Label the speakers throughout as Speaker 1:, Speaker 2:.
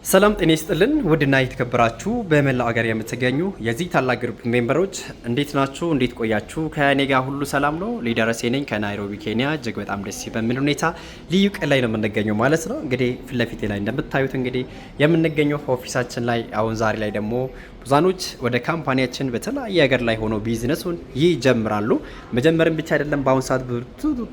Speaker 1: ሰላም ጤና ይስጥልን። ውድና የተከበራችሁ በመላው ሀገር የምትገኙ የዚህ ታላቅ group member ኦች፣ እንዴት ናችሁ? እንዴት ቆያችሁ? ከእኔ ጋር ሁሉ ሰላም ነው። ሊደረሴ ነኝ ከናይሮቢ ኬንያ። እጅግ በጣም ደስ በሚል ሁኔታ ልዩ ቀን ላይ ነው የምንገኘው ማለት ነው። እንግዲህ ፊት ለፊቴ ላይ እንደምታዩት እንግዲህ የምንገኘው office ኣችን ላይ፣ አሁን ዛሬ ላይ ደግሞ ብዙኖች ወደ company ያችን በተለያየ ሀገር ላይ ሆኖ ቢዝነሱን ይጀምራሉ። መጀመርም ብቻ አይደለም፣ በአሁን ሰዓት ብዙ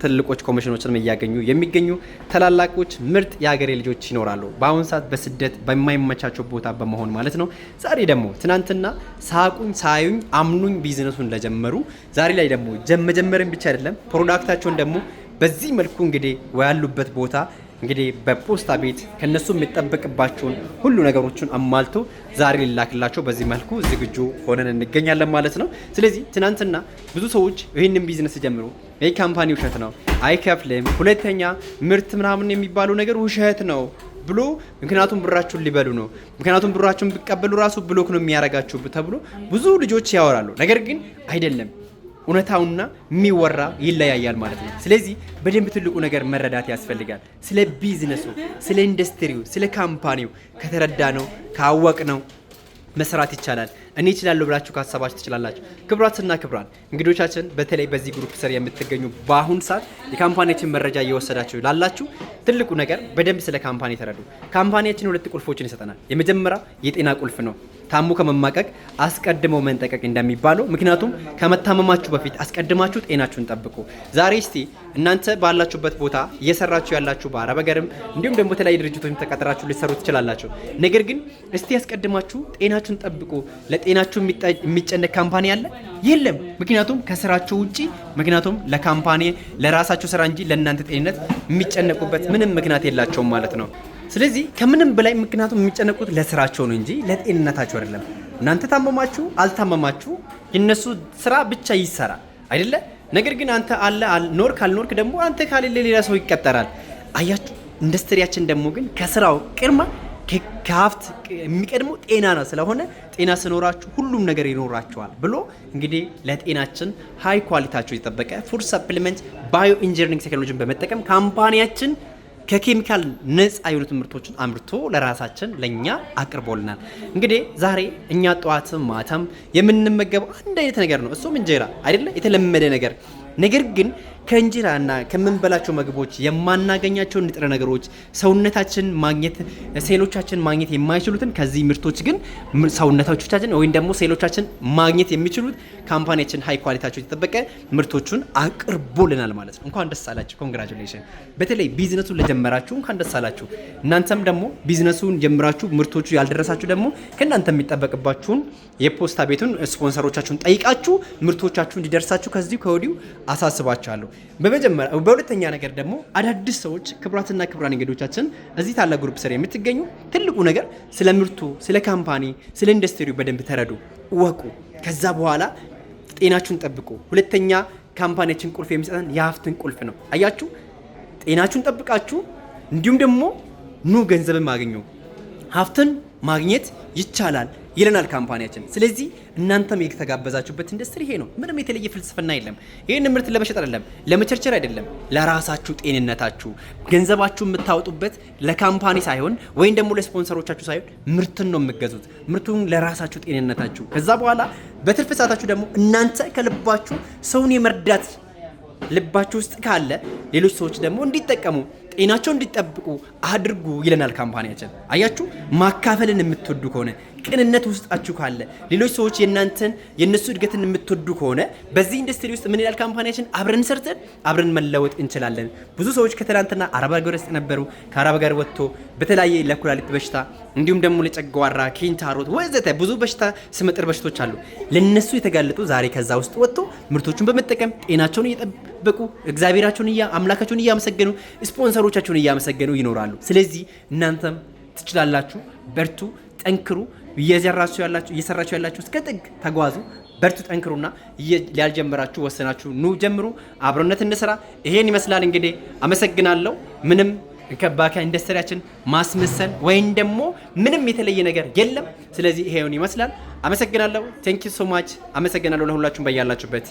Speaker 1: ትልቆች ኮሚሽኖችንም እያገኙ የሚገኙ ታላላቆች ምርጥ የሀገሬ ልጆች ይኖራሉ። በአሁን ሰዓት በስደት በማይመቻቸው ቦታ በመሆን ማለት ነው። ዛሬ ደግሞ ትናንትና ሳቁኝ ሳዩኝ አምኑኝ ቢዝነሱን ለጀመሩ፣ ዛሬ ላይ ደግሞ መጀመርን ብቻ አይደለም፣ product ኣቸውን ደግሞ በዚህ መልኩ እንግዲህ ያሉበት ቦታ እንግዲህ በፖስታ ቤት ከነሱ የሚጠበቅባቸውን ሁሉ ነገሮችን አሟልቶ ዛሬ ሊላክላቸው በዚህ መልኩ ዝግጁ ሆነን እንገኛለን ማለት ነው። ስለዚህ ትናንትና ብዙ ሰዎች ይህንን ቢዝነስ ጀምሩ፣ ይህ company ውሸት ነው፣ አይከፍልም፣ ሁለተኛ ምርት ምናምን የሚባለው ነገር ውሸት ነው ብሎ፣ ምክንያቱም ብራችሁን ሊበሉ ነው፣ ምክንያቱም ብራችሁን ቢቀበሉ ራሱ block ነው የሚያረጋችሁ ተብሎ ብዙ ልጆች ያወራሉ። ነገር ግን አይደለም፣ እውነታውና የሚወራ ይለያያል ማለት ነው። ስለዚህ በደንብ ትልቁ ነገር መረዳት ያስፈልጋል። ስለ ቢዝነሱ፣ ስለ ኢንዱስትሪው፣ ስለ company ው ከተረዳነው ካወቅነው መስራት ይቻላል። እኔ እችላለሁ ብላችሁ ካሰባችሁ ትችላላችሁ። ክቡራትና ክቡራን እንግዶቻችን፣ በተለይ በዚህ group ስር የምትገኙ፣ በአሁን ሰዓት የ company ያችን መረጃ እየወሰዳችሁ ላላችሁ፣ ትልቁ ነገር በደንብ ስለ company ተረዱ። Company ያችን ሁለት ቁልፎችን ይሰጠናል። የመጀመሪያ የጤና ቁልፍ ነው። ታሞ ከመማቀቅ አስቀድሞ መጠንቀቅ እንደሚባለው፣ ምክንያቱም ከመታመማችሁ በፊት አስቀድማችሁ ጤናችሁን ጠብቁ። ዛሬ እስቲ እናንተ ባላችሁበት ቦታ እየሰራችሁ ያላችሁ፣ በአረብ ሀገርም እንዲሁም ደግሞ የተለያዩ ድርጅቶች ተቀጥራችሁ ልትሰሩ ትችላላችሁ። ነገር ግን እስቲ አስቀድማችሁ ጤናችሁን ጠብቁ። ለጤናችሁ የሚጨነቅ company አለ? የለም። ምክንያቱም ከስራቸው ውጪ፣ ምክንያቱም ለ company ለራሳቸው ስራ እንጂ ለእናንተ ጤንነት የሚጨነቁበት ምንም ምክንያት የላቸውም ማለት ነው። ስለዚህ ከምንም በላይ ምክንያቱም የሚጨነቁት ለስራቸው ነው እንጂ ለጤንነታቸው አይደለም። እናንተ ታመማችሁ አልታመማችሁ የነሱ ስራ ብቻ ይሰራ አይደለ? ነገር ግን አንተ አለ ኖርክ አልኖርክ ደግሞ አንተ ካሌለ ሌላ ሰው ይቀጠራል። አያችሁ፣ ኢንዱስትሪያችን ደግሞ ግን ከስራው ቅድማ ከሀብት የሚቀድመው ጤና ነው። ስለሆነ ጤና ሲኖራችሁ ሁሉም ነገር ይኖራችኋል ብሎ እንግዲህ ለጤናችን high quality ያቸው የጠበቀ food supplement bio engineering ቴክኖሎጂን በመጠቀም company ያችን ከኬሚካል ነፃ የሆኑትን ምርቶችን አምርቶ ለራሳችን ለእኛ አቅርቦልናል። እንግዲህ ዛሬ እኛ ጠዋትም ማታም የምንመገበው አንድ አይነት ነገር ነው። እሱም እንጀራ አይደለ? የተለመደ ነገር። ነገር ግን ከእንጀራና ከምንበላቸው ምግቦች የማናገኛቸውን ንጥረ ነገሮች፣ ሰውነታችን ማግኘት ሴሎቻችን ማግኘት የማይችሉትን ከዚህ ምርቶች ግን ሰውነቶቻችን ወይም ደግሞ ሴሎቻችን ማግኘት የሚችሉት company ያችን high quality ያቸው የተጠበቀ ምርቶቹን አቅርቦልናል ማለት ነው። እንኳን ደስ አላችሁ፣ congratulation። በተለይ ቢዝነሱን ለጀመራችሁ እንኳን ደስ አላችሁ። እናንተም ደግሞ ቢዝነሱን ጀምራችሁ ምርቶቹ ያልደረሳችሁ ደግሞ ከእናንተ የሚጠበቅባችሁን የፖስታ ቤቱን ስፖንሰሮቻችሁን ጠይቃችሁ ምርቶቻችሁ እንዲደርሳችሁ ከዚህ ከወዲሁ አሳስባችኋለሁ። በመጀመሪያ በሁለተኛ ነገር ደግሞ አዳዲስ ሰዎች፣ ክቡራትና ክቡራን እንግዶቻችን፣ እዚህ ታላቅ group ስር የምትገኙ፣ ትልቁ ነገር ስለ ምርቱ፣ ስለ company፣ ስለ ኢንዱስትሪው በደንብ ተረዱ፣ እወቁ። ከዛ በኋላ ጤናችሁን ጠብቁ። ሁለተኛ company ያችን ቁልፍ የሚሰጠን የሀብትን ቁልፍ ነው። አያችሁ፣ ጤናችሁን ጠብቃችሁ እንዲሁም ደግሞ ኑ ገንዘብን ማግኙ፣ ሀብትን ማግኘት ይቻላል ይለናል company ያችን። ስለዚህ እናንተም የተጋበዛችሁበት ኢንዱስትሪ ይሄ ነው። ምንም የተለየ ፍልስፍና የለም። ይህን ምርት ለመሸጥ አይደለም፣ ለመቸርቸር አይደለም፣ ለራሳችሁ ጤንነታችሁ። ገንዘባችሁ የምታወጡበት ለ company ሳይሆን ወይም ደግሞ ለስፖንሰሮቻችሁ ሳይሆን ምርትን ነው የምትገዙት። ምርቱን ለራሳችሁ ጤንነታችሁ። ከዛ በኋላ በትርፍ ሰዓታችሁ ደግሞ እናንተ ከልባችሁ ሰውን የመርዳት ልባችሁ ውስጥ ካለ ሌሎች ሰዎች ደግሞ እንዲጠቀሙ፣ ጤናቸው እንዲጠብቁ አድርጉ ይለናል company ያችን። አያችሁ፣ ማካፈልን የምትወዱ ከሆነ፣ ቅንነት ውስጣችሁ ካለ፣ ሌሎች ሰዎች የእናንተን የእነሱ እድገትን የምትወዱ ከሆነ በዚህ ኢንዱስትሪ ውስጥ ምን ይላል company ያችን? አብረን ሰርተን አብረን መለወጥ እንችላለን። ብዙ ሰዎች ከትናንትና አረብ ሀገር ውስጥ ነበሩ። ከአረብ ሀገር ወጥቶ በተለያየ ለኩላሊት በሽታ እንዲሁም ደግሞ ለጨጓራ፣ ኪንታሮት ወዘተ ብዙ በሽታ ስመጥር በሽቶች አሉ። ለነሱ የተጋለጡ ዛሬ ከዛ ውስጥ ወጥቶ ምርቶቹን በመጠቀም ጤናቸውን እየጠበቁ፣ እግዚአብሔራቸውን አምላካቸውን እያመሰገኑ፣ ስፖንሰሮቻቸውን እያመሰገኑ ይኖራሉ። ስለዚህ እናንተም ትችላላችሁ። በርቱ፣ ጠንክሩ። እየሰራችሁ ያላችሁ እስከ ጥግ ተጓዙ። በርቱ፣ ጠንክሩና ያልጀመራችሁ ወሰናችሁ ኑ ጀምሩ። አብሮነት እንስራ። ይሄን ይመስላል እንግዲህ። አመሰግናለሁ። ምንም ከኢንዱስትሪያችን ማስመሰል ወይም ደግሞ ምንም የተለየ ነገር የለም። ስለዚህ ይሄውን ይመስላል። አመሰግናለሁ። Thank you so much። አመሰግናለሁ ለሁላችሁም በያላችሁበት።